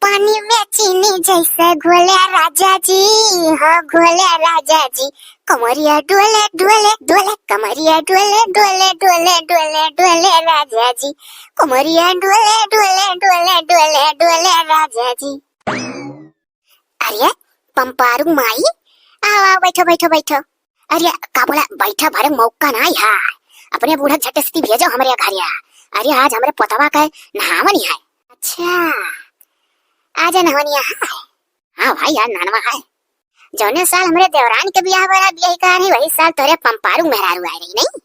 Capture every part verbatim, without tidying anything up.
पानी में चीनी जैसे घोले राजा जी, हाँ घोले राजा जी। कमरिया डोले डोले डोले, कमरिया डोले डोले डोले डोले डोले राजा जी, कमरिया डोले डोले डोले डोले डोले राजा जी। अरे पंपारू माई, आओ आओ, बैठो बैठो बैठो। अरे का बोला, बैठा भरे मौका नाहीं है, अपने बूढ़ा झट से भेजो हमरे घरिया। अरे आज हमरे पोतवा का नहावन है। अच्छा, आज नहवनिया है? हाँ भाई, आज नहनवा है। जौने साल हमरे देवरान के बियाह भरा, बियाह का नहीं, वही साल तोहरे पंपारू मेहरारू आए रही नहीं।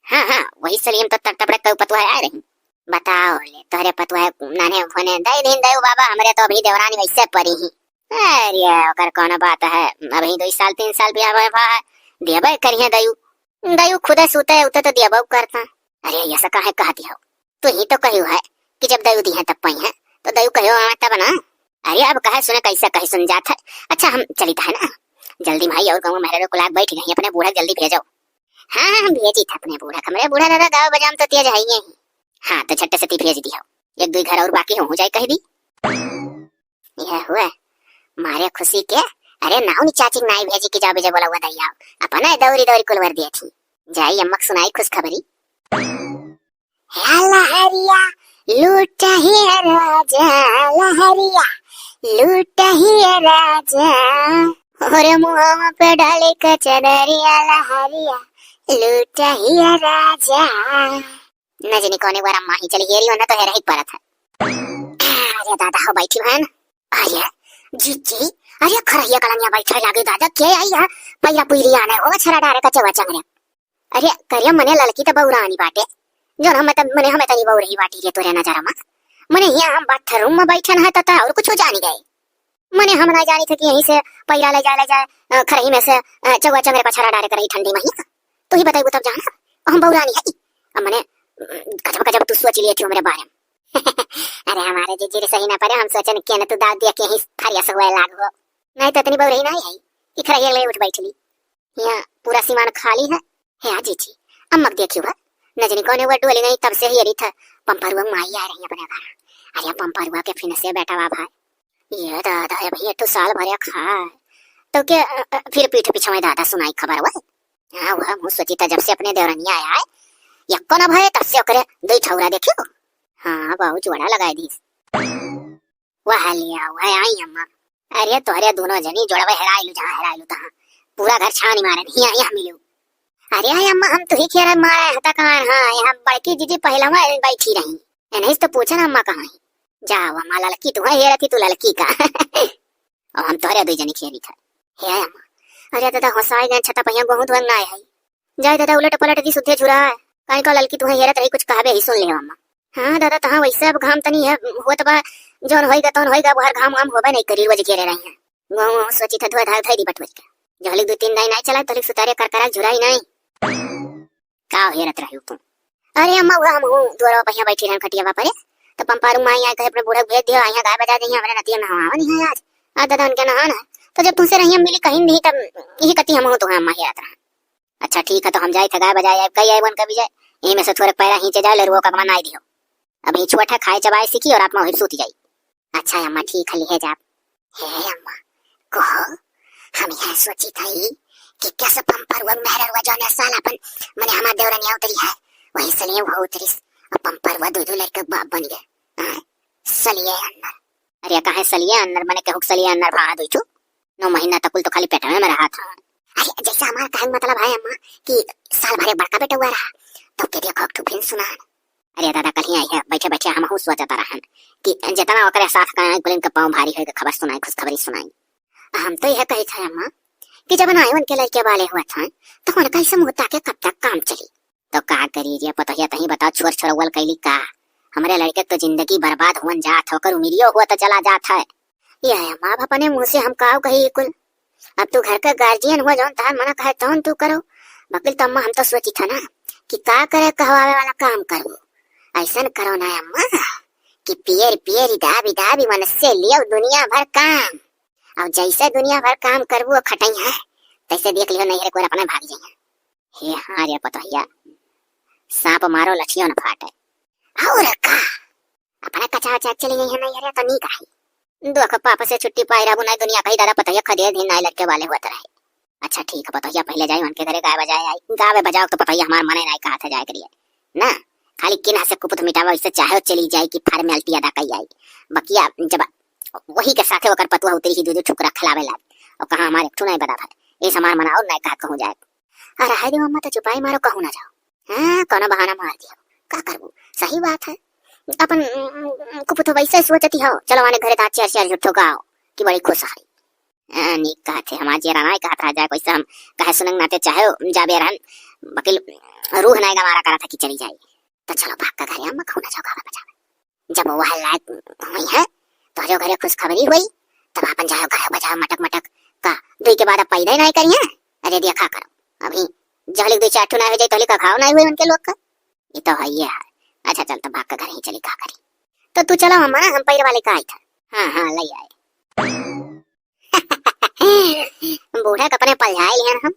हाँ हाँ, वही साल हम तो तड़तबड़े कऊ पतुआ आए रही। बताओ ले, तोहरे पतुआ नान्हे फोने दे दिन दे बाबा, हमरे तो अभी देवरानी वैसे परी ही। अरे ओकर कौन बात है, अभी दो साल तीन साल बियाह भरा है, देबे करिहे दयू। दयू खुदे सूते उते तो दिया बाबू करता। अरे ऐसा काहे कहती हो? तू ही तो कहियो है कि जब दयू दी है तब पाई है, तो दयू कहियो आवे तब ना। अरे अब कहे सुने कैसे कहे सुन जात है। अच्छा हम चलित है ना, जल्दी भाई और कहूँ मेहरे को लाग बैठ गई अपने बूढ़ा जल्दी भेजो। हाँ हाँ हम भेजी था अपने बूढ़ा, हमरे बूढ़ा दादा गाँव बजाम तो तेज है ही। हाँ तो झट्टे से ती भेज दी हो, एक दो घर और बाकी हो, हो जाए कह दी। यह हुआ मारे खुशी के। अरे नाऊ नी चाची नाई भेजी कि जाओ बेजे बोला हुआ दई आओ। अपना दौरी दौरी कुलवर दिया थी। जाई अम्मक सुनाई खुशखबरी। हे लहरिया लूट ही राजा, लहरिया लूट ही राजा। ओरे मुहवा पे डाले कचनरिया लहरिया लूट ही राजा। न जनी कौने बार अम्मा ही चली हेरी हो, न तो हेरा ही परत है। अरे दादा हो बैठी बहन। अरे जीजी, अरे खरहिया कलंगिया बैठे लागे दादा, के आई है? पैरा पुइरी आने हो छरा डारे का चवा चंगरे। अरे करिया मने ललकी त बौरानी बाटे, जोन हम त मने हमें तनी बौरही बाटी रे तोरे नजर में। मने यहाँ हम बाथरूम में बैठन है त और कुछ जानी गए। मने हम ना जानी थे कि यहीं से पैरा ले जाए, ले जाए, अ, खरही में से, अ, चौवा चंगरे पछाड़ा डारे करही ठंडी में ही। तू ही बताइबू तब जाना, हम बौरानी है। अब मने, अ, गजब गजब तू सोच लिए थी हमरे बारे में। अरे हमारे जीजी रे सही ना पड़े, हम सोचन के न तू दाव दिया के ही फरिया से हुए लाग हो। नहीं तो इतनी बौरही नहीं है कि खरहिया ले उठ बैठ ली। यहाँ पूरा सीमान खाली है। हे आ जीजी, अम्मक देखियो है, न जनी कौने वो डोली नहीं, तब से ही यही था। पंपरुआ माई आ रही अपने घर। अरे पंपरुआ के फिन से बेटा वा भाई। ये दादा है भैया, तू साल भर खा तो के, अ, अ, फिर पीठ पीछे में दादा सुनाई खबर हुआ। हाँ वह मुँह सोची था जब से अपने देवरनिया आया है, यक्को न भय तब से ओकरे दो ठौरा देखियो। हाँ बहुत जोड़ा लगाए दीस। वह लिया, वह आई अम्मा। अरे तोहरे दोनों जनी जोड़वे हेराइलु जहाँ हेराइलु तहाँ। पूरा घर छानी मारे, हिया, हिया मिलू। अरे हाय अम्मा, हम तुही खेरा मारे हता कहाँ, हाँ, यहाँ बड़की जीजी पहलवा बैठी रही। एनहिस तो पूछन अम्मा कहाँ है। जा, वो अम्मा ललकी तुहे हेरत ही तू ललकी का। और हम तोहरे दो जनी खेरी था। हे अम्मा, अरे दादा, होसाई गए छता पहिया गोहूँ धोन ना है। जाए दादा, उलट पलट दी सुद्धे झुरा है। काहे का ललकी तुहे हेरत रही, कुछ कहबे ही सुन ले अम्मा। हाँ दादा, तहाँ वैसे अब घाम तनी है, होत बा, जौन होइगा तौन होइगा, अब हर घाम वाम होबे नहीं करी, रोज घेरे रही है। वो, वो सोची था धोए धाए धोए दी बटोरी के। जहली दो तीन दाई नहीं चला, तहली सुतारे कर करा झुराई नहीं। का हेरत रही तू? अरे अम्मा, वो हम हूँ, दुआरा पहिया बैठी रहन खटिया परे, तो पंपारू माई आए कहे अपने बूढ़ा भेज दियो, यहाँ गाय बजा दे, हमरे नतिया नहवावन है आज। आज दादा उनके नहान है, तो जब तुमसे रही हम मिली कहीं नहीं, तब यही कती हम हूँ तो अम्मा हेरत रहा। अच्छा ठीक है, तो हम जाई थे गाय बजाए, अब कई आए बन कभी जाए, यहीं में से थोड़े पैरा खींचे जाए, लरुओ का बनाई दियो। अभी छोटा खाए चबाए सीखी और आत्मा वही सूती जाई। अच्छा अम्मा, ठीक है, लिहे जाब। हे अम्मा, कहो, हम यह सोची थी कि कैसे पंपरुआ मेहररुआ जौने साल अपन मने हमार देवरनिया उतरी है, वही सलिए वो उतरी, अब पंपरुआ दो दो लड़के बाप बन गए। हाँ, सलिए अन्नर। अरे काहे सलिए अन्नर, मने केहू के सलिए अन्नर भा दुई ठू? नौ महीना तक कुल तो खाली पेटवे में रहा था। अरे जैसे हमार कहन मतलब है अम्मा कि साल भरे बड़का बेटा हुआ रहा, तो के देखो एक ठू फिन सुनान। अरे दादा, कल ही आई है, बैठे बैठे हम हूँ सोचता रहन कि जितना ओकरे साथ का आए, कुलिन के पाँव भारी होए के खबर सुनाई, खुशखबरी सुनाई। हम तो यह कही था अम्मा कि जब ना आए उनके लड़के वाले हुआ था, तो उनका इसे मुँह ताके कब तक काम चली? तो का करी रे पतोहिया, तही बताओ, छोर छोरौल कैली का? हमरे लड़के तो जिंदगी बर्बाद हुअन जात है, ओकर उमिरियो हुआ तो चला जात है। ये अम्मा, अब अपने मुँह से हम काव कही कुल? अब तू घर का गार्जियन हुआ, जौन तहार मना कहे तौन तू करो। बकिल तो अम्मा, हम तो सोची था ना कि का करे कहवावे वाला काम करो। ऐसन करो ना अम्मा कि पियर पियर दाबी दाबी मन से लियो दुनिया भर काम। और जैसे दुनिया भर काम करबू खटई है, तैसे देख लियो नैहरे को अपने भाग जाइए। हे हाँ रे पतोहिया, सांप मारो लठियो न फाटे। और का, अपना कचा वचा चली गई है नैहरे तो नीक रही। दुख पाप से छुट्टी पाए रहबू नाई दुनिया कही दादा, पतोहिया खदेर दिन नाई लड़के वाले होत रहे। अच्छा ठीक है, पतोहिया पहिले जाई उनके घरे, गाय बजाए आई, गावे बजाओ तो पतोहिया हमार मने नाई कहत है जाए करिए ना। खाली किन्ह से कुपुत मिटावा, इससे चाहे वो चली जाए कि फार्मेलिटी अदा कई आई। बकिया जब वही के साथे ओकर पतुआ उतरी ही, दू दू ठुकरा खिलावे लाग, और कहाँ हमारे ठुनाई बदा भाई, इस हमार मनाओ नाई कहत कहूँ जाए। अरे हाय रे मम्मा, तो चुपाई मारो, कहूँ ना जाओ। हाँ, कौनो बहाना मार दियो, का करबू? सही बात है, अपन उम, उम, कुपुत वैसे सोचती हो, चलो आने घरे दाँत चार चार झूठो गाओ कि बड़ी खुश है। हाँ, नीक कहत है, हमार जियरा नाई कहत रहा जाए, कैसे हम कहे सुनंग नाते चाहे जाबे रहन, बकिल रूह नाई गमारा करा था कि चली जाए। तो चलो भाग का घरे अम्मा, कहूँ ना जाओ गावे बजावे। जब वह लायक हुई है, तो जो घरे खुशखबरी हुई, तब अपन जाओ गाओ बजाओ मटक मटक का, दुई के बाद अब पैदा ही नाई करिए। अरे देखा करो, अभी जहलिक दुई चार ठो नाई हो जाए, तहलिक का घाव नाई हुई उनके लोग का। ये तो है, ये है। अच्छा चल, तो भाग का घर ही चली, का करी। तो तू चलो अम्मा, हम पैर वाले का आई था। हाँ, हाँ, ले आए। बूढ़ा के अपने पलझाए लिहन हम।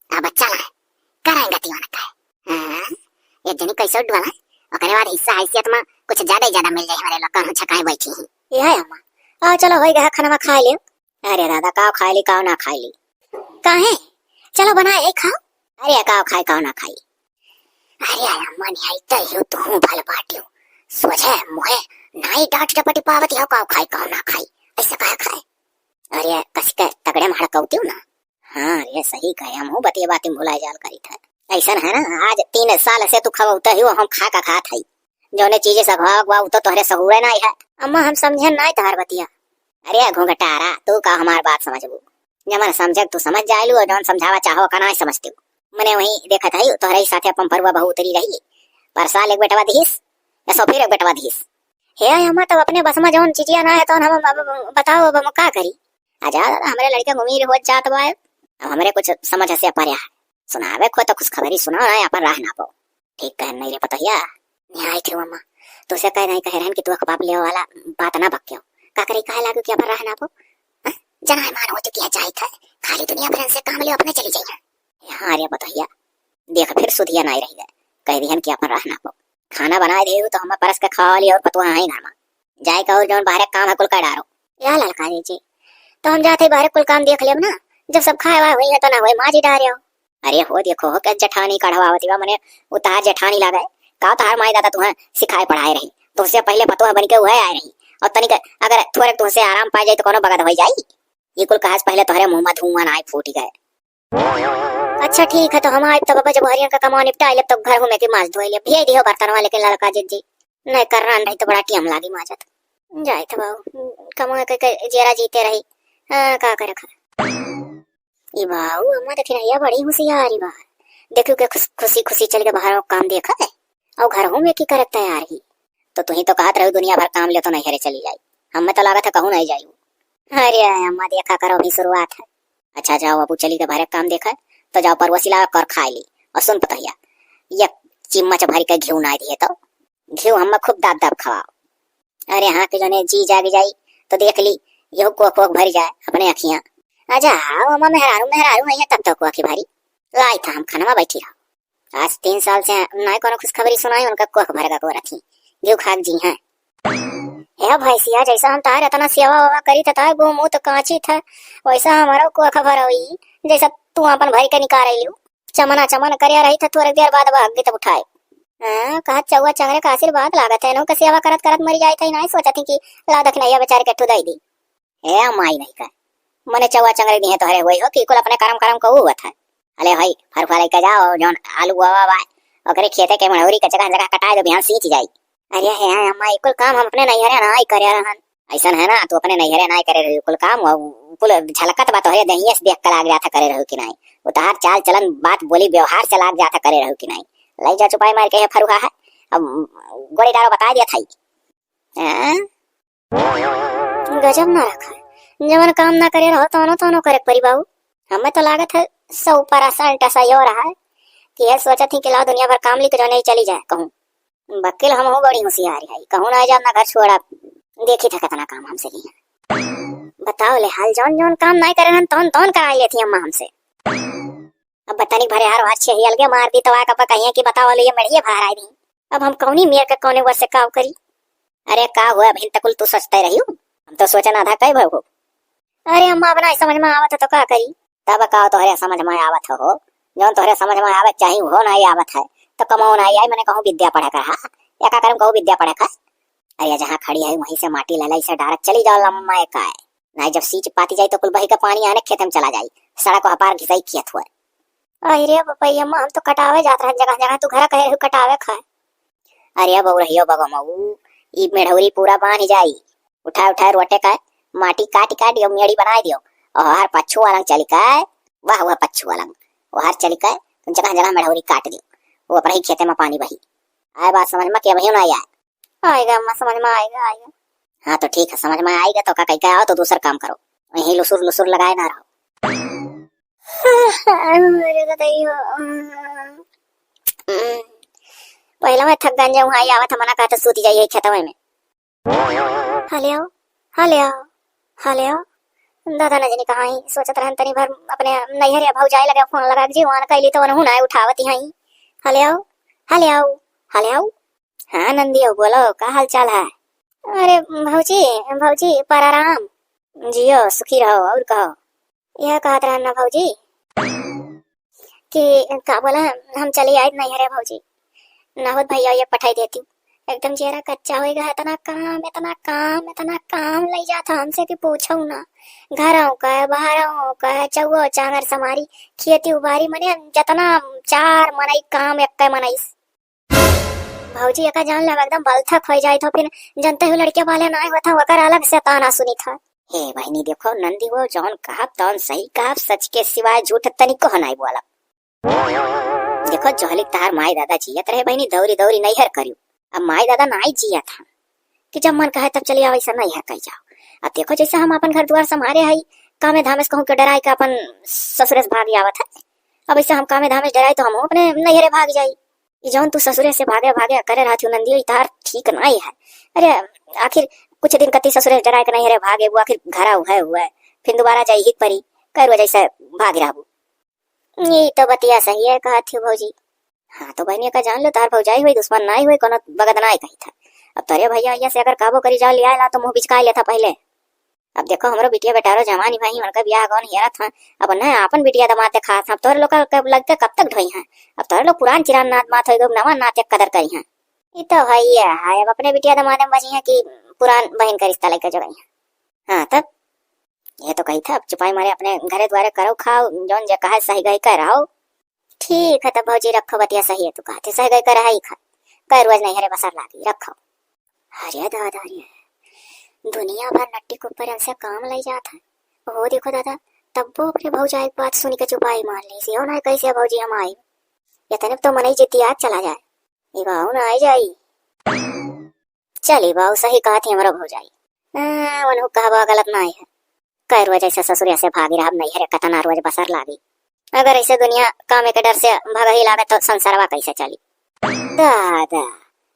अब चला, कराएं गति वाला का है। हाँ, ये जनी कैसे डुआला, ओकरे बाद हिस्सा हैसियत में कुछ ज्यादा ही ज्यादा मिल जाए हमारे लोग, कौन छकाए बैठी हैं। ये है अम्मा, आओ चलो, होई गया खाना खा लियो। अरे दादा, काव खाए ली, काव ना खाए ली। काहे? चलो बनाए है, खाओ। अरे काव खाए, काव ना खाई। अरे अम्मा, नहीं आई तो यू तू भल बाटियो, सोझे मुहे नाई डांट डपटी पावत हो, काव खाई, काव ना खाई, ऐसे कहा खाए। अरे कस के तगड़े में हड़कौती हूँ ना। हाँ रे, सही कहे, हम हूँ बतिया बाती में भुलाए जाल करी था। ऐसन है ना, आज तीन साल से तू खवौता ही हो, हम खा का खात हई। जौने चीज से अगवा अगवा, उ तो तोहरे सहूरे नाई है। अम्मा, हम समझे नाई तोहर बतिया। अरे घूंघटारा, तू का हमार बात समझबू? जमन समझे तू समझ जाइलू और जौन समझावा चाहो का नाई समझते हो। मने वही देखत हई, तोहरे ही साथे अपन फरुआ बहू उतरी रही। पर साल एक बेटवा दिहिस, या सौ फिर एक बेटवा दिहिस। हे अम्मा, तब अपने बस में जौन चिचिया ना है, तौन हम, अब, अब बताओ, अब हम का करी? आजा दादा, हमरे लड़के के उम्र हो जात बा, अब हमरे कुछ समझ से परे है। सुनावे को तो खुशखबरी सुनाओ ना, अपन राह नापो। ठीक कहन नहीं रे पतोहिया। न्याय थे अम्मा, तुसे कह नहीं कहे रहन कि तू अखबार लेवे वाला बात ना बक्यो। का करे, कहे लागू कि अपन राह नापो? हाँ? जना है मान हो चुकी है, जाइत है, खाली दुनिया भरन से काम ले अपने चली जाइए। हाँ रे पतोहिया, देख फिर सुधिया नहीं रही है, कह दिहन कि अपन राह नापो। खाना बनाए दे तो हम परस के खवा ली और पतुआ है घर में। जाए का और जौन बाहर काम है कुल कर डारो। या ललका जी, तो हम जाते बाहर कुल काम देख लेब ना, जब सब खाए वाए हुई है तो ना हुई माँ जी डारे हो। अरे हो देखो हो, के जेठानी कढ़वावत बा, मने उतार जेठानी लागे। का तोहार माई दादा तुहें सिखाए पढ़ाए रही, तुहसे पहले पतोह बन के उहे आए रही, और तनिक अगर थोड़े तुहसे आराम पाए जाई तो कोनो बगत हो जाई। ये कुल कहा से पहले तोहरे मुंह में धुआं ना आए फूट गए। अच्छा ठीक है, तो हम आए तब बजे बहरियन का कमा निपटा लेब, तब घर हूँ में के माज धोए लेब, भेज दियो बर्तनवा, लेकिन ललका जिज्जी नहीं करना नहीं तो बड़ा टीम लागी माजत। जाए तो बाबू, कमा के, के जेरा जीते रही। हाँ, का करे खा। ई बाऊ, अम्मा देखी ना, ये बड़ी होशियारी बा। देखियो के खुश, खुशी खुशी चल के बाहर काम देखा है, और घर हूँ में की करे तैयार ही। तो तुही तो कहत रहो दुनिया भर काम ले तो नहीं हरे चली जाई, हमें तो लागत है कहूँ नहीं जाई। अरे अम्मा, देखा करो, अभी शुरुआत है। अच्छा जाओ बाबू, चली के बाहर काम देखा, तो जाओ परोसी लाओ कर खाए ली। और सुन पतोहिया, ये चिम्मच भर के घी ना दिए तो घी हमें खूब दाब दाब खवाओ। अरे हाँ, कि जौने जी जाग जाई तो देख ली, यहू कोख कोख भर जाए अपने अखियाँ। अच्छा हाँ, अम्मा मेहरारू मेहरारू है तब तो कोख ही भरी। लाई था हम खाना बैठी रहो। आज तीन साल से नाई कोनो खुशखबरी सुनाई, उनका कोख भर का गोरा थी। घी खाक जी हैं। हे भैंसिया, जैसा हम तार इतना सेवा वेवा करी था, तार गो मुँह तो कांची था, वैसा हमारा कोख भर होई, जैसा तू अपन भरी के निकाल रही। चमना चमन करे रही था, थोड़े देर बाद वह हग्गी तब उठाए। हाँ, कहा चौवा चंगरे का आशीर्वाद लागत है, इनहू के सेवा करत करत मरी जाए थे, नहीं सोचत ही कि ला दखिनैया बेचारे के ठुदाई दी। ए माई नहीं का, मने चौवा चंगरे दिहे तोहरे हुए हो कि कुल अपने करम करम को हुआ था। अले भाई, फरफरा लेके जाओ, जौन आलू बोवा बा, ओकरे खेते के मड़ौरी के जगह जगह कटाए दो, बिहान सींच जाई। अरे हे अम्मा, ई कुल काम हम अपने नैहरे नाई करे रहन। ऐसन है ना, तू अपने नैहरे नाई करे रही कुल काम, वो कुल झलकत बा तोहरे देहिए से देख के लाग जाता करे रहू कि नाई। वो तहार चाल चलन, बात बोली व्यवहार से लाग जाता करे रहू कि नाई। लई जा चुपाई मार के है फरुहा है, अब गोली डालो बता दिया था। हैं? गजब ना रखा है, जवन काम ना करे रहो तोनो तोनो करे परी बाबू। हमें तो लागत है सौ परसेंट ऐसा यो रहा है कि यह सोचत ही कि लाओ दुनिया भर काम लिख जो नहीं चली जाए कहूँ। वकील हम हो बड़ी होशियार है, कहूँ ना जाब ना घर छोड़ा, देखी था कितना काम हमसे लिया। बताओ ले हाल, जौन जौन काम नहीं करे रहन तौन तौन कराई लेती अम्मा हमसे। अब बतानी भरे हार वार छे ही अलगे मार दी तो आके कहिए कि बताओ ले ये मेढ़िए बाहर आई दी। अब हम कौनी मेर के कौने वर से काव करी? अरे का हुआ बहन, तकुल तू सोचते रही हो? तो सोचन आधा कई भव हो। अरे अम्मा, अब नाहीं समझ मा आवत है तो का करी? तब का तोहरे समझ मा आवत हो? जौन तोहरे समझ मा आवत चाही उहो नाहीं आवत है, तो कमो नाहीं आई, मने कहूँ विद्या पढ़े का हा? या का करम कहूँ विद्या पढ़े का? अरे जहाँ खड़ी है वहीं से माटी ले ले, इसे डायरेक्ट चली जाओ लम्मा एक आए। नाहीं जब सींच पाती जाई तो कुल बही का पानी आने खेत में चला जाई, सड़क वहाँ पार घिसाई खेत हुआ। अरे बपैया अम्मा, हम तो कटावे जात रहन जगह जगह, तू घर कहे रहू कटावे खाए। अरे बउरहियो बगमऊ, ई मेढ़ौरी पूरा बांध जाई। उठाए उठाए रोटे का माटी काट काट दियो, मेड़ी बनाए दियो। और हर पच्छू वालंग चली का, वाह वाह पच्छू वालंग, वो हर चली का, जगह जगह मेढ़ौरी काट दियो, वो अपने ही खेते में पानी बही। आए बात समझ में कि अबहियो ना आया? आएगा अम्मा, समझ में आएगा, आएगा। हाँ तो ठीक है, समझ में आएगा तो का कह के आओ, तो दूसर काम करो, यहीं लुसुर लुसुर लगाए ना रहो। अरे दादा, यो, पहले मैं थक गंजे वहाँ आवत, मना कहता सूती जाइए खेतवे में। हेलो, हेलो, हेलो। दादा न जनी कहाँ ही, सोचत रहन तनी भर अपने नैहर या भौजाई लगे फोन लगा के जीवान कैली तो उनहु ना उठावती हई। हेलो, हेलो, हेलो। हाँ नंदियो, बोलो, का हाल चाल है? अरे भौजी, भौजी, पराराम। जियो, सुखी रहो, और कहो। यह कहत रहन ना भौजी कि का बोला, हम चली आइत नैहरे भौजी, ना होत भैया ये पठाई देती। एकदम जेरा कच्चा होई गया, इतना काम, इतना काम, इतना काम लई जात है हमसे कि पूछो ना। घरों का, बाहरों का, चौगो चांगर समारी, खेती उबारी, मने जतना चार मनई काम एक मनई। भौजी एका जान लेब एकदम बलथक होइ जाइत हो, फिर जनते हो लड़के वाले ना होत हैं, ओकर अलग से ताना सुनित है। हे बहिनी, देखो नंदी, वो जौन कहब तौन सही कहब, सच के सिवाय झूठ तनिको नाहीं बोलब। देखो जोहली तहार माई दादा जियत रहे बहिनी, दौरी दौरी नैहर करियो। अब माई दादा नाहीं जियत हैं कि जब मन कहे तब चली आओ, ऐसा नैहर कही जाओ। अब देखो जैसे हम अपन घर दुआर संभारे हई, कामे धामे से कहूँ के डराई के अपन ससुरे से भाग आवत है। अब ऐसे हम कामे धामे से डराई तो हम अपने नैहरे भाग जाई। ई जौन तू ससुरे से भागे भागे करे रहत हो नंदियो, ई तहार ठीक नाहीं है। अरे आखिर कुछ दिन कती ससुरे से डराए के नैहरे भागे, वो आखिर घरा हुए हुए, फिर दोबारा जाई ही परी, कै रोज ऐसे भाग रहबू। ई तो बतिया सही है कहत हो भौजी। हाँ तो बहनी का जान लो, तार भौजाई हुई दुश्मन नाहीं हुई, कोनो बगत नाहीं कही था। अब तोरे भैया भैया से अगर कहबो करी जाओ ले आए ला तो मुँह बिचकाई लेता पहले। अब देखो हमरो बिटिया बेटारो जवानी भाई, उनका बियाह गौन हेरत हैं। अब उन्हें आपन बिटिया दमाद देखात हैं, अब तोरे लोग के लगते कब तक ढोई हैं? अब तोरे लोग पुरान चिरान नात मात होई गए, नवा नात एक कदर करी हैं। ई तो है ही है, अब अपने बिटिया दमाद में बची हैं कि पुरान बहन का रिश्ता लेकर जो गई हैं। हाँ तब ये तो कही था, अब चुपाई मारे अपने घरे द्वारे करो खाओ, जौन जे कहे सही गई कर आओ। ठीक है तब भौजी रखो, बतिया सही है तू कहते, सही गई कर है खा, कै रोज नैहरे बसर लागी, रखो। अरे दादा रे, दुनिया भर नट्टी के ऊपर हमसे काम लई जात है। ओ देखो दादा, तब्बो अपने भौजाई के बात सुनी के चुपाई मार ली, से ना कैसे भौजी हम आई, इतने तो मनई जिद्दियात चला जाए। ई बाऊ ना आई जाई। चली बाऊ, सही कहत ही हमरो भौजाई। आ, उनहु कहबा गलत नाहीं है। कै रोज ऐसे ससुरे से भागी रहब नैहरे, कतना रोज बसर लागी। अगर ऐसे दुनिया कामे के डर से भगही लागे तो संसारवा कैसे चली? दादा,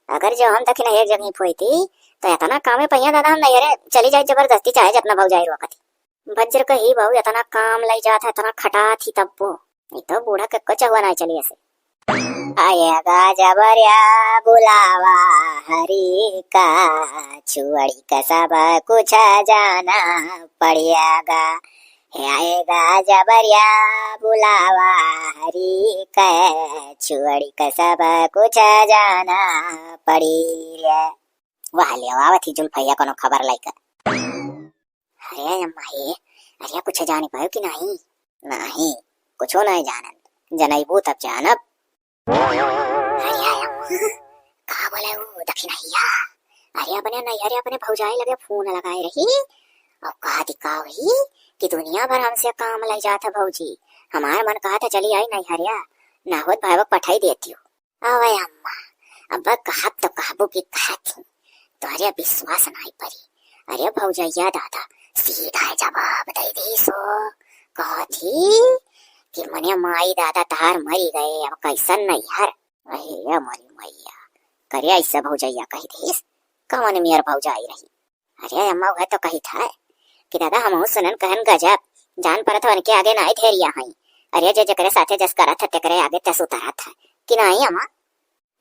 अगर जो हम दखिन एक जगह फोईती तो इतना कामे पहिया दादा हम नैहरे चली जाई जबरदस्ती, चाहे जितना भौजाई रोकती। बज्र कही बहू, इतना काम लई जात है, इतना खटात ही तब्बो। ई तो बूढ़ा के कुछ हुआ ना चलिए से। आएगा जबरिया बुलावा हरी का, छुअड़ी का सब कुछ जाना पड़ियागा। हे आएगा जबरिया बुलावा हरी का, छुअड़ी का सब कुछ जाना पड़ी रे। वाह ले आवत ही जुल्फैया कोनो खबर लइका। अरे अम्मा हे, अरे कुछ जानी पायो कि नाहीं? नाहीं, कुछो नाहीं जानन। जनैबू तब जानब। अरे अम्मा, का बोले वो दखिनैया? अरे अपने नैहरे अपने भौजाई लगे फोन लगाए रही और कहा दिखाओ ही कि दुनिया भर हमसे काम लई जात है भौजी। हमार मन कहा था चली आई नैहरिया, ना होत भावक पठाई देती हो। अवे अम्मा, अब कहब तो कहबो की कहत ही, तोहरे विश्वास नाहीं परी। अरे भौजैया दादा, सीधा जवाब दे दी सो। कहत ही कि मने माई दादा तहार मरी गए, अब कैसन नैहर? अहे या मोरी मैया, करे ऐसा भौजैया कही दीस, कवन मेर भौजाई रही? अरे अम्मा, वह तो कही था कि दादा, हमहू सुनन कहन गजब, जान परत वन के आगे नाई धेरिया हई। अरे जे जेकरे साथे जस करत है, तेकरे आगे तस उतरत है कि नाई अम्मा?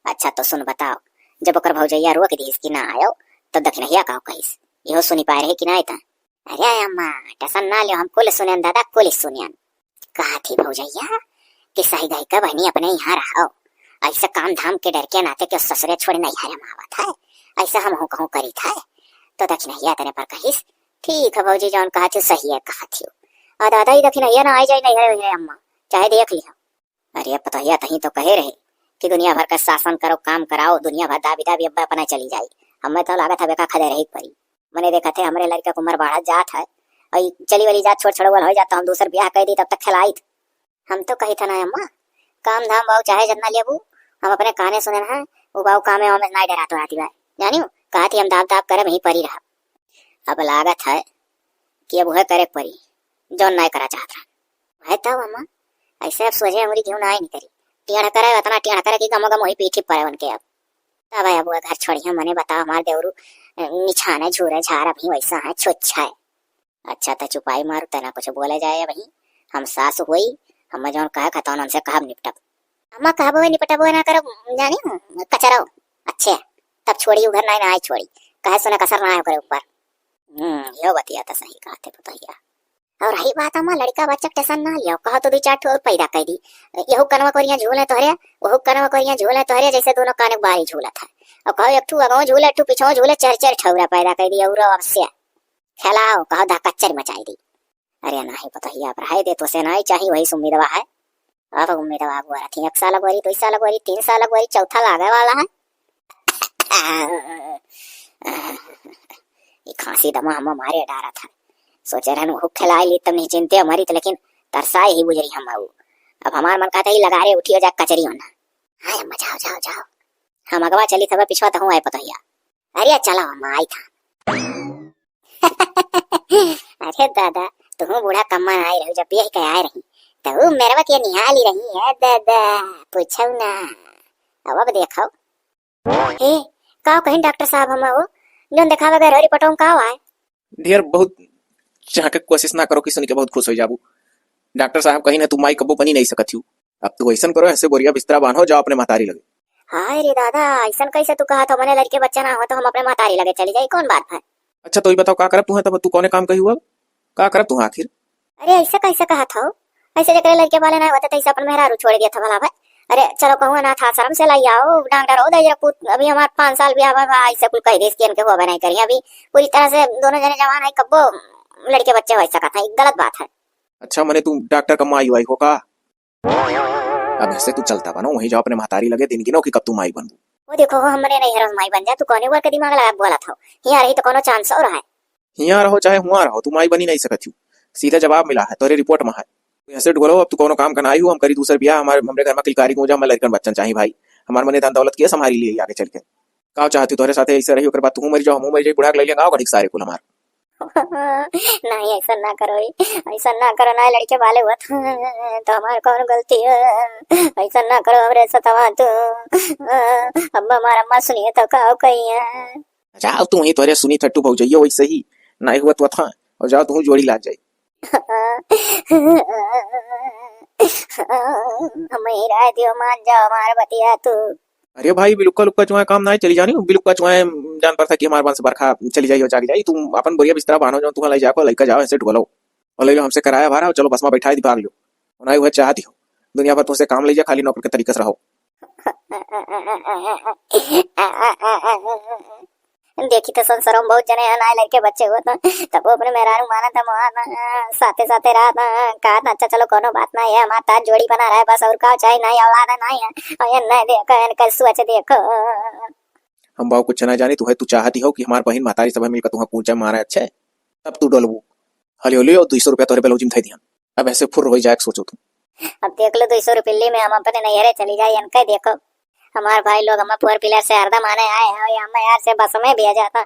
अच्छा तो सुन बताओ, जब ओकर भौजैया रोक दीस कि ना आयो, तो दखिनैया का कहिस? इहो सुनी पाए रहे कि नाहीं त? अरे अम्मा, tension ना लियो, हम कुल सुनेन दादा, कुल सुनेन। कहा थी भौजैया कि सही गई का बहनी अपने यहाँ रहो, ऐसे काम धाम के डर के नाते के ससुरे छोड़ नैहरे में आवत है, ऐसे हमहू कहूँ करी था। तो दखिनैया तने पर कहिस, ठीक है भौजी, जौन कहा थी सही है कहा थी। आ दादा, ई दखिनैया ना आई जाई नैहरे वैहरे अम्मा, चाहे देख लियो। अरे पतोहिया, तहीं तो कहे रहे कि दुनिया भर का शासन करो, काम कराओ, दुनिया भर दाबी दाबी अब्बा अपना चली जाई। हमें तो लागत है बेका खदे रही परी। मने देखत है हमरे लड़का के उम्र बढ़त जात है, और ई चली वाली जात छोड़ छोड़वल हो जात, तो हम दूसर ब्याह कर दी, तब तक खेलाइत। हम तो कही था ना अम्मा, काम धाम भाव चाहे जितना लेबू, हम अपने काने सुने हैं, वो बाऊ कामे वामे ना डरा तो आती बार, जानियो, कहा थी हम दाब दाब करब, यहीं परी रहब। अब लागत है कि अब वह करे परी, जौन ना करा चाहत रहा। है तब अम्मा, ऐसे अब सोझे अंगुरी घिउ ना आई निकरी। टेढ़ करे, इतना टेढ़ करे कि गमो गम वही पीठी पड़े उनके अब। तब अब वो घर छोड़िया, मने बताओ, हमार देवरू, अ, निछाने झूरे झार अभी वैसा है, छुच्छा है। अच्छा, त चुपाई मारू, त ना कुछ बोले जाए अभी। हम सास होई, हम जौन कहे खतौन उनसे कहब निपटब। अम्मा कहबो है निपटबो ना करब, जानी कचरो। अच्छे, तब छोड़ी, उ घर ना, ना आई छोड़ी। कहे सुने कसर ना आए ओकरे ऊपर। हम्म, यो बतिया त सही कहते पतोहिया। और रही बात अम्मा, लड़का बच्चा के tension ना लियो, कहो तो दो चार ठो और पैदा कर दी। यहू कनवा कोरिया झूले तोहरे, वहू कनवा कोरिया झूले तोहरे, जैसे दोनों कान एक बारी झूलत है। और कहो एक ठू अगो झूले, एक ठू पिछो झूले, चार चार ठौरा पैदा कर दी। और अब से खेलाओ, कहो धा कच्चर मचाई दी। अरे नाही पतोहिया, अब रहे दे, तोसे नाही चाही, वही से उम्मीदवा है। अब उम्मीदवा गोरा थी, एक साल गोरी, दो साल गोरी, तीन साल गोरी, चौथा लागे वाला है। ई खांसी दमा हम मारे डारा था। सोचे रहन वो खिलाई ली तब नहीं चिंते हमारी तो, लेकिन तरसाए ही बुझरी हम आऊ। अब हमार मन कहता ही लगा रे उठियो जा कचरी होना। हाँ अम्मा, जाओ, जाओ, जाओ। हम अगवा चली थबे पिछवा तहूँ आए पतोहिया। अरे चलो अम्मा, आई था। अरे दादा, तुहूँ बूढ़ा कम्मा आई रही, जब यही कह आए रही, तो वो मेरवा के निहाली रही है दादा, पूछो ना। अब, अब देखो। हे, का कहिन डॉक्टर साहब, हम वो जौन देखावे गए रहो, रिपोर्टों में का आए? ढेर बहुत चाह के कोशिश ना करो कि सुन के बहुत खुश हो जाबू। डॉक्टर साहब कहिन है, तू माई कबो बनी नहीं सकत हूँ। अब तू ऐसन करो, ऐसे बोरिया बिस्तरा बांधो, जाओ अपने महतारी लगे। हाय रे दादा, ऐसन कैसे तू कहा था? मने लड़के बच्चा ना हो तो हम अपने महतारी लगे चली जाई, कौन बात है? अच्छा तो ये बताओ, का करब तू है तब, तू कौने काम कही हुआ, का करब तू आखिर? अरे ऐसे कैसे कहा था? ऐसे जकरे लड़के वाले ना होते तो ऐसे अपन मेहरारू छोड़ दिया था भला भाई। अरे चलो कहूँ अनाथ आश्रम से लाई आओ, डॉक्टर हो दे पूत, अभी हमार पाँच साल भी आवा बा, ऐसे कुल कह देस कि इनके होबे नहीं करी। अभी पूरी तरह से दोनों जने जवान है, कब्बो लड़के बच्चे हो सकत है, गलत बात है। अच्छा, मने तू डॉक्टर का माई वाई हो का? अब ऐसे तू चलता बनो, वहीं जाओ अपने महतारी लगे, दिन गिनो कि कब तू माई बनबू। वो देखो, वो हमरे नहीं हरस माई बन जा, तू कौने वर के दिमाग लगा बोला था? यहाँ रही तो कोनो चांस और है। हियाँ रहो चाहे हुआँ रहो, तू माई बनी नहीं सकत हूँ। सीधा जवाब मिला है, तोरे रिपोर्ट में है। तू यहाँ से डुगलो, अब तू कोनो काम का ना आई हो, हम करी दूसर बियाह, हमारे, हमरे घर में किलकारी गूंजा, हमारे लड़कन बच्चन चाही भाई। हमार मने धन दौलत के संभारी लिए आगे चल के। का चाहती तोहरे साथे ऐसे रही, ओकर बाद तू मर जाओ, हम मर जाई, बुढ़ा के ले लेंगे, आओ घड़ी सारे कुल हमार। नहीं, ऐसा ना करो, ऐसा ना करो, ना लड़के वाले हुआ तो हमार कौन गलती है? ऐसा ना करो, हमरे सतवा तू। अब हमार अम्मा सुनिए तो का कही है? जाओ तू वहीं, तोहरे सुनी थट्टू भौजइयो वैसे ही, नाई हुआ तो था, और जाओ तू जोड़ी लाग जाई। हम ही रह दियो, मान जाओ हमार बतिया तू। अरे भाई, बिलुक्का लुक्का चुआए काम नाई चली जानी, बिलुक्का चुआए जान पड़ता कि हमार वंश बरखा चली जाई और जाग जाई। तू अपन बोरिया बिस्तरा बांधो, जो तू ले जाको, लइका जाओ, ऐसे ढुकलो। और ले लो हमसे कराया भाड़ा, और चलो बस में बैठा दी, भाग लो। नाई हुआ चाहती हो, दुनिया भर तुमसे काम ले जा, खाली नौकर के तरीके से रहो। देखी तो संसारों में बहुत जने हैं, नाई लड़के बच्चे हुए तो, तब वो अपने मेहरारू माना था, मुआ ना, साथे साथे रहा था, कहा था, "अच्छा चलो कोनो बात ना है, हमारा ताज जोड़ी बना रहा है बस, और का चाही, नहीं औलाद है, नहीं है।" और ये नहीं देखो, इनका सोच देखो। हम बाबू कुछ ना जानी, तू है, तू चाहती हो कि हमार बहिन महतारी सब मिलकर तुहा कूचा मारे अच्छे, तब तू डोलबू। हली होली और दो सौ रुपया तोरे बेलौजी में धई दिहन। अब ऐसे फुर्र हो जाए, सोचो तू। अब देख लो, दो सौ रुपये में हम अपने नैहरे चली जाए, इनके देखो। हमार भाई लोग हमें four wheeler से हरदम आने आए हैं, और ये हमें यार से बस में भेजा था।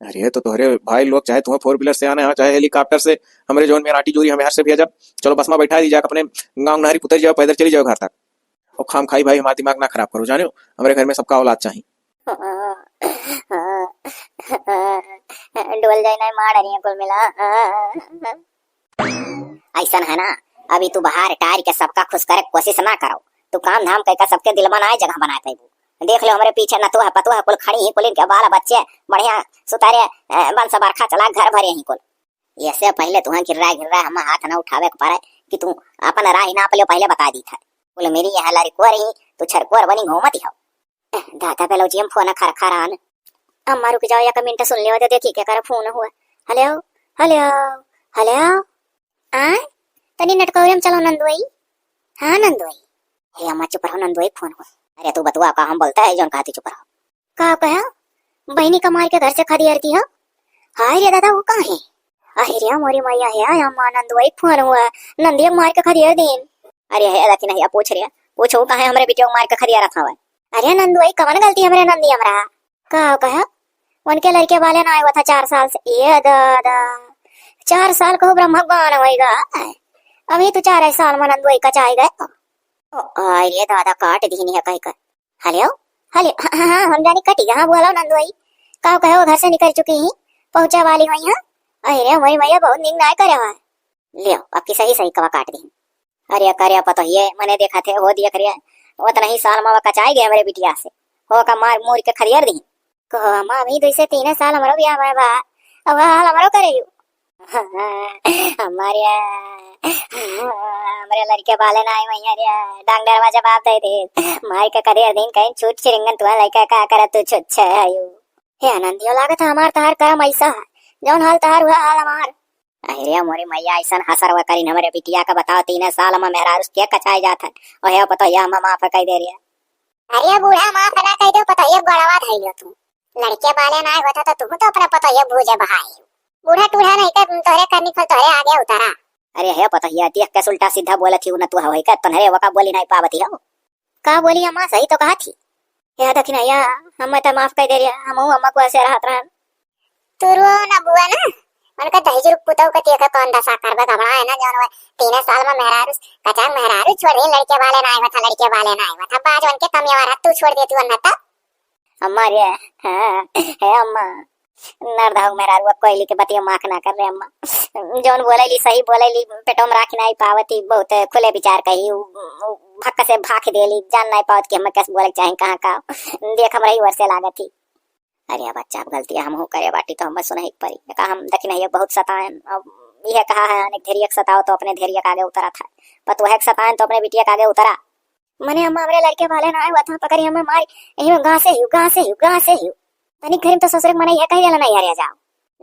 अरे, तो तोहरे भाई लोग चाहे तुम्हें four wheeler से आने हो, चाहे helicopter से, हमरे जौन में राटी जोरी हमें हर से भेजा। चलो बस में बैठा दी जाके अपने गाँव नहरी पुतर जाओ, पैदल चली जाओ घर तक। और खाम खाई भाई हमारा दिमाग ना खराब करो, जाने हो, हमरे घर में सबका औलाद चाही। डोल जाए ना, मार रही है कुल मिला। ऐसन है ना, अभी तू बाहर टार के सबका खुश करे के कोशिश ना करो। तू काम धाम कइका सबके दिल बनाए जगह बनाए पैबू। देख लो हमरे पीछे नतुआ पतुआ कुल खड़ी ही, कुल इनके बाल बच्चे बढ़िया सुतारे, अ, बंस बरखा चला घर भरे ही कुल। ऐसे पहिले तुहँ गिर्रा गिर्रा हम हाथ न उठावे के पारे कि तू अपन राह नाप लियो, पहिले बता दी था। कुल मेरी यहाँ लड़कुआ रही, तू छरकुआ बनी घूमती हो। दादा बेलौजी हम फोन खर खर आन। अम्मा रुक जाओ, एक मिनट सुन लियो, तो देखी के कर फोन हुआ। हेलो, हेलो, हेलो। आ, तनी नेटकौरे में चलो नंदोई। हाँ नंदोई। हे अम्मा चुप रहो नंदोई, फोन हुआ। अरे तू बतुआ का हम बोलता है, जौन कहती चुप रहो। का कहा? बहिनी का मार के घर से खदेड़ दी हो? हाय रे दादा, वो कहाँ है? अरे रे मोरी मैया, हे अम्मा नंदोई फोन हुआ, नंदिया मार के खदेड़ दीन। अरे हे दखिनहिया पूछ रे, पूछो कहाँ है हमरे बिटिया को मार के खदेड़ रखा हुआ है? अरे नंदोई कवन गलती हमरे नंदी हमरा? का कहा? उनके लड़के वाले ना आए हुआ था चार साल से। ये दादा, चार साल को ब्रह्म भगवान होएगा। अभी तो चार साल में नंदोई कचाई गए। ओ, अरे दादा काट दीनी है कहीं कर। हेलो, हेलो, हाँ, हाँ, हाँ, हम जानी कटी, हाँ, बोलो नंदोई। का कहो, घर से निकल चुकी ही, पहुँचे वाली हुई है। अरे रे, मोरी मैया बहुत नींद ना करे हुआ। लियो, अब की सही सही कवा काट दी। अरे करे पतोहिए, मने देखा थे, हो दिया करिए, उतना ही साल मावा कचाई गए हमरे बिटिया से, हो का मार मूर के खदेड़ दी। कहो, अम्मा, अभी दो से तीन साल हमरो बियाह में बा, अब हाल हमरो करे। हमारे, हमरे लड़के वाले ना आए वहीं, अरे, डॉक्टरवा जवाब दे दे, मार के करियर दिन कहीं छूट चिरिंगन तुहा लड़का का करत तू छुच्छे आयु। हे आनंदियो, लागत है हमार तहार करम ऐसा है, जौन हाल तहार हुआ हाल हमार। अरे मोरी मैया, ऐसन हसर हुआ करीन हमरे बिटिया का, बताओ, तीन साल में मेहरारू के कचाए जात है, ओहे पतोहिया हम माफ कह दे रही है। अरे बूढ़ा माफ ना कह दो, पतोहिया गड़वा धइलो तू। लड़के वाले ना होता तो तू तो अपने पतोहिया भूजे बहाए। बूढ़ा टूढ़ा नहीं कर, तोहरे करनी फल तोहरे आगे उतारा। अरे हे पतोहिया, देख के उल्टा सीधा बोलत ही, न तू हवे का तोहरे वका बोली नहीं पावत ही हो। का बोली अम्मा, सही तो कहा थी। या दखिनैया, हमें तो माफ कर दे रिया, हम अम्मा को ऐसे रहत रहन। तू रो ना बुआ ना, उनका दहेजरू पुतौ का तेका कौन दशा करबे, घबरा है ना, जौन वो तीन साल में मेहरारू, कचांग मेहरारू छोड़ दे, लड़के वाले ना आए था, लड़के वाले ना आए था, बाज उनके कमिया वाला तू छोड़ देती वरना तब। अम्मा रे, हाँ, हे अम्मा, नरधाऊ मेहरारू अब कोयली के बतिया माख ना कर रे अम्मा, जौन बोलेली सही बोलेली, पेटो में राखी नहीं पावती, बहुत खुले विचार कही, उ, उ, भक्क से भाख देली, जान नहीं पावत कि हमें कैसे बोले के चाही, कहाँ का, देख हमरा ही ओर से लागत ही। अरे बच्चा, अब गलतिया हमहू करे बाटी तो हमें सुनही के परी। एका हम दखिनहिया बहुत सताएन। अब इहे कहा है, अनेक धैर्य के सताओ तो अपने धैर्य के आगे उतरा था। पतोहे के सताएन तो अपने बिटिया के आगे उतरा। मने अम्मा हमरे लड़के वाले ना आए हुआ था, पकड़ी हमें मारी। यही में गाँसे ही, गाँसे ही, गाँसे ही। तनिक घरी में तो ससुरे के मने यह कह देला नहीं हरिया जाओ।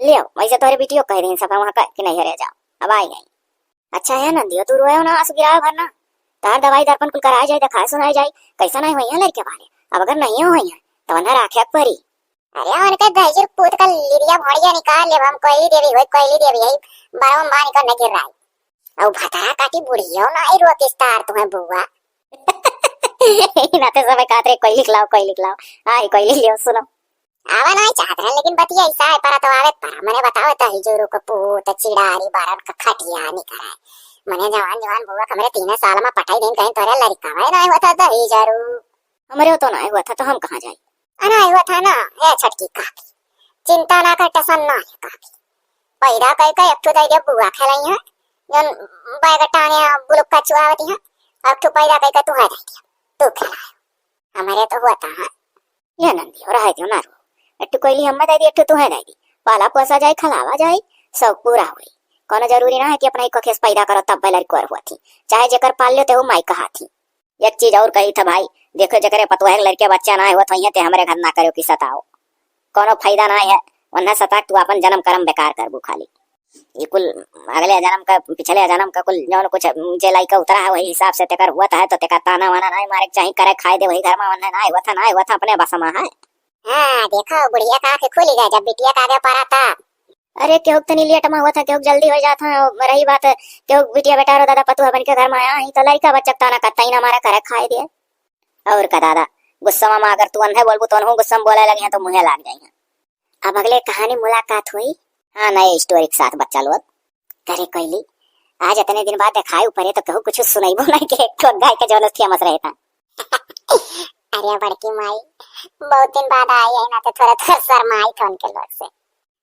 लियो, वैसे तोहरे बिटियो कह देन सब वहाँ का कि नहीं हरिया जाओ। अब आई गई। अच्छा है नंदियो, तू रोयो ना, आंसू गिरावे भर ना। तार दवाई दर्पण कुल कराए जाए, दिखाए सुनाए जाए, कैसा नहीं हुई है लड़के वाले। अब अगर नहीं हुई है, तो उन्हें राखे के परी। अरे उनके दहिजर पूत का लिरिया भड़िया निकाल लेब हम, कोयली देवी होई, कोयली देवी है, बारह में बानी करने गिर रहा है। और भतारा काटी बुढ़ियो ना आई रोकिस तार तुम्हें बुआ। नाते समय कहत रहे, "कोयली के लाओ, कोयली के लाओ।" हाँ, ये कोयली लियो, सुनो। आवा नहीं चाहत रहे, लेकिन बतिया ऐसा है, पर तो आवे पर। मने बताओ, दहिजरू को पूत चिड़ारी बारन का खटिया निकरा है। मने जवान जवान बुआ हमरे तीन साल में पटाई दिन कहीं तोरे लड़का में नहीं होता दहिजरू। हमरे तो नहीं हुआ था, तो हम कहाँ जाई? अरे हुआ था ना, हे छटकी काकी, चिंता ना कर, टेंशन ना ले काकी। पैदा कई का एक ठो दे दे बुआ खेलाई है, जौन बैग टांगे बुलुक्का चुआवती है, एक ठो पैदा कई का तू है दे दिया, तू खेलाए। हमरे तो हुआ था, हाँ। ये नंदी, और है जो ना रो, एक ठो कोयली हमें दे दी, एक ठो तू है दे दी, पाला पोसा जाए, खलावा जाए, सब पूरा होई। कोनो जरूरी ना है कि अपना एक खेस पैदा करो तब लड़कोर हुआ थी, चाहे जेकर पाल लो ते वो माई कहा थी। एक चीज और कही था भाई, देखो, जेकरे पतोहे के लड़के बच्चा ना होत होइहें, ते हमरे घर ना करो कि सताओ, कोनो फायदा ना है। उन्हें सता के तू अपन जन्म कर्म बेकार करबू खाली। ये कुल अगले जन्म का, पिछले जन्म का कुल जौन कुछ जे लाइका उतरा है, वही हिसाब से तेकर हुआ है, तो तेकर ताना वाना ना मारे के चाही, करे खाए दे वही घर में, उन्हें ना हुआ था, ना हुआ था, अपने बस में है। हाँ, देखो, बुढ़िया का आँख खुली गए, जब बिटिया का आगे पड़ा था। अरे, केहू के तनी लेट में हुआ था, केहू के जल्दी हो जात है। और रही बात, केहू के बिटिया बेटा रो दादा पतोह बन के घर में आया ही, तो लड़का बच्चा के ताना कत्ता ही ना मारा करे खाए दिए। और का दादा, गुस्सा में अगर तू अन्हे बोलबू, तो उन्हों गुस्सा में बोले लगे हैं, तो मुँहे लाग जाए हैं। अब अगले कहानी मुलाकात हुई। हाँ, नए story के साथ बच्चा लोग। करे कोयली, आज इतने दिन बाद दिखाई ऊपरे तो कहूँ कुछ सुनाई बोला के एक ठो गाय के जौन famous रहे था। अरे बड़की माई, बहुत दिन बाद आई है ना, तो थोड़ा थोड़ा शर्माई था उनके लोग से।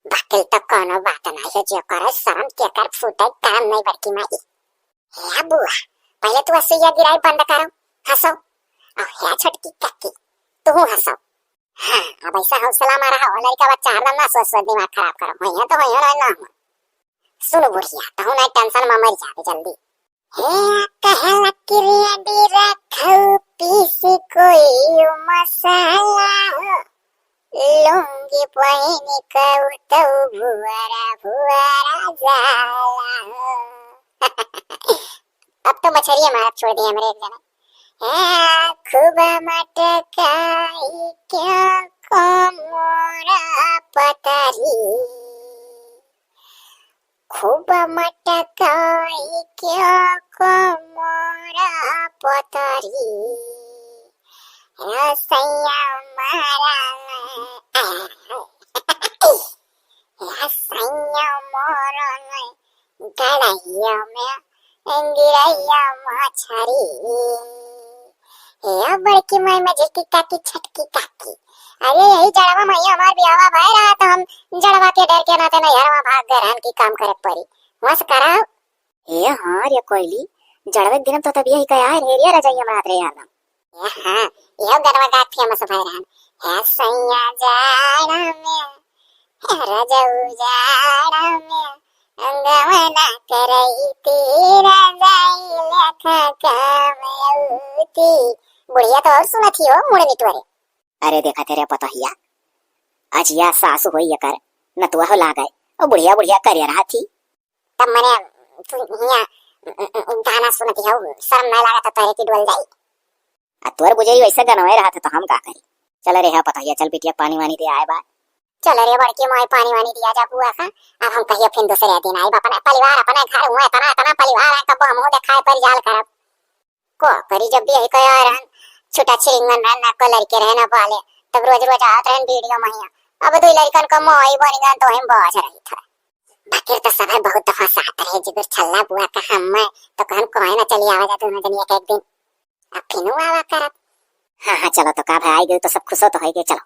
बाकिर तो कोनो बात नहीं है, जो करे शर्म के कर फूटे काम नहीं बड़की माई। हे बुआ, पहले तू असुइया गिराई बंद करो, हंसो। और हे छोटकी काकी, तुहू हंसो। हाँ, अब ऐसा हौसला मारा हो, लड़का बच्चा हरदम ना सोच सोच दिमाग खराब करो, होइहैं तो होइहैं, ना ना हो। सुन बुढ़िया, तहू ना tension में मर जाबे जल्दी। हे कहला कि ready रखो पीस कोई मसाला हो, लुंगी पहिन के उतौ भुअरा भुअरा जाला हो। अब तो मछरिया मारब छोड़ दिया हमरे एक जना। हे खूब मटकाई के कोमरा पतरी, खूब मटकाई के कोमरा पतरी, रसैया मारा, रसैया मारा गड़ैया में गिरैया मछरी। हे बड़की माई में झिटकी काकी, छटकी काकी। अरे यही जड़वा में हमार बियाहवा भय रहा, तो हम जड़वा के डर के नाते नैहरवा भाग गए रहन कि काम करे पड़ी। वस कराओ। ए हाँ रे कोइली, जड़वे के दिन तो तब यही कहा रे रे रजैया में रहत रहे हरदम। ए हाँ, यह गनवा गात famous भय रहन। हे सैया जाड़ा में, हे रजऊ जाड़ा में, अंगवना करई ती रजाई लेखा काम अउती। बुढ़िया तो और सुनत ही हो मुड़ निटवरे। अरे देखा तेरे पतोहिया, अजिया सासु होई एकर, नतुआ हो लागै, और बुढ़िया बुढ़िया करे रहत ही। तब मने तू हियाँ गाना सुनत ही हो, शर्म नहीं लागत तोहरे की डोल जाई। आ तोर बुझई वैसे गनवे रहत तो हम का करी। चल रे, है पतोहिया, चल बिटिया पानी वानी दे आए बा। चल रे बड़की माई, पानी वानी दिया जा बुआ का। अब हम कहियो फिर दूसरे दिन आई, अपने परिवार, अपने घर हुआ, इतना, इतना परिवार है, कब हमहू देखाए पर जाल करब। को करी जब भी यही कहे रहन, छुटा छिरिंगन रहन, ना को लड़के रहे, ना बाले, तब रोज रोज आवत रहन वीडियो महिया। अब दो लड़कन को मोई बन गन तो हम बाज रही था। बाकिर तो सब बहुत दफा साथ रहे, जिगर छल्ला बुआ का हम मैं, तो कहन कोई ना चली आवा जा दोनों जन एक, एक दिन। अब फिनू आवा करब। हाँ, हाँ, चलो तो का भाई, आई गई तो सब खुश हो तो होई गई, चलो।